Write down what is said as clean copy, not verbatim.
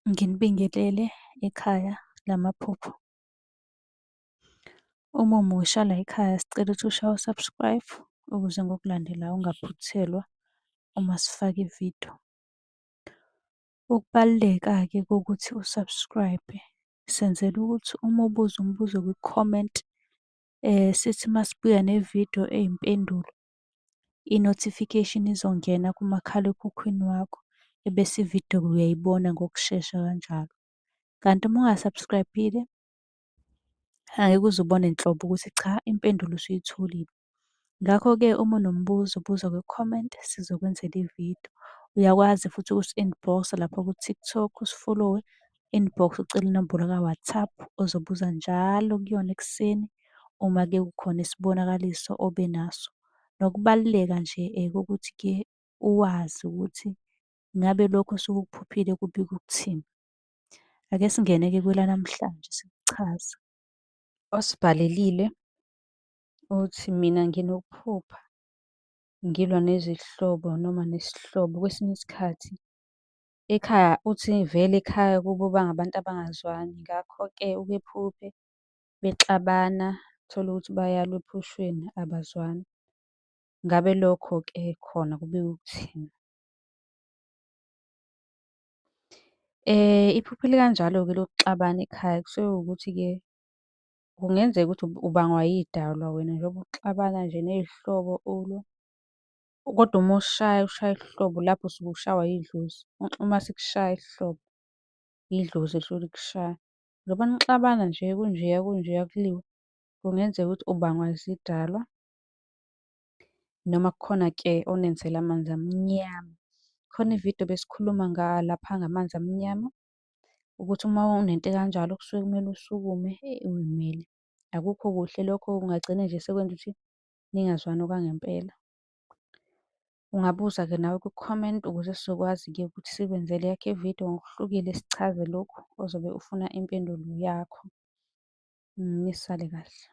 Nginibingelele ekhaya lamaphupho. Uma umusha layikhaya sicela ukuthi ushaye u-subscribe ukuze ngokulandelayo ungaphuthelwa uma sifaka ividiyo. Ukubaluleka-ke kokuthi u-subscribe-e, senzela ukuthi uma ubuza umbuzo kwi-comment, sithi uma sibuya nevidiyo eyimpendulo, i-notification izongena kumakhalekhukhwini wakho, ebese ividiyo uyayibona ngokushesha kanjalo. Kanti uma unga-subscribe-ile, angeke uze ubone nhlobo ukuthi cha impendulo usuyitholile. Ngakho-ke uma unombuzo buza kwi-comment sizokwenzela ividiyo. Uyakwazi futhi ukusi-inbox-a lapha ku-TikTok usifolowe, inbox ucele inombolo ka-WhatsApp ozobuza njalo kuyona ekuseni uma-ke kukhona isibonakaliso obe naso. Nokubaluleka nje kokuthi-ke uwazi ukuthi ngabe lokhu osuke ukuphuphile kubika ukuthini. Ake singene-ke kwelanamhlanje sikuchaze. Osibhalelile uthi, mina nginokuphupha ngilwa nezihlobo noma nesihlobo. Kwesinye isikhathi ekhaya, uthi vele ekhaya kubo bangabantu abangazwani. Ngakho-ke uke ephuphe bexabana, utholukuthi bayalwa ephushweni abazwani. Ngabe lokho-ke khona kubika ukuthini? Iphupho elikanjalo-ke lokuxabana ekhaya kusuke kuwukuthi-ke kungenzeka ukuthi ubangwa yidalwa wena njengoba uxabana nje ney'hlobo ulwa, kodwa uma ushaya ushaya isihlobo lapho usuke ushawa yidlozi. Uma sikushaya isihlobo, idlozi elisuke likushaya. Njengoba nixabana nje kunjeya kunjeya kuliwa, kungenzeka ukuthi ubangwa zidalwa noma kukhona-ke onenzela amanzi amnyama. Khona ividiyo ebesikhuluma lapha ngamanzi amnyama, ukuthi uma unento ekanjalo kusuke kumele usukume uy'mele. Akukho kuhle lokho kungagcina nje sekwenza ukuthi ningazwani okwangempela. Ungabuza-ke nawe kwi-comment ukuze sizokwazi-ke ukuthi sikwenzele eyakho ividiyo ngokuhlukile sichaze lokhu ozobe ufuna impendulo yakho. Nisale kahle.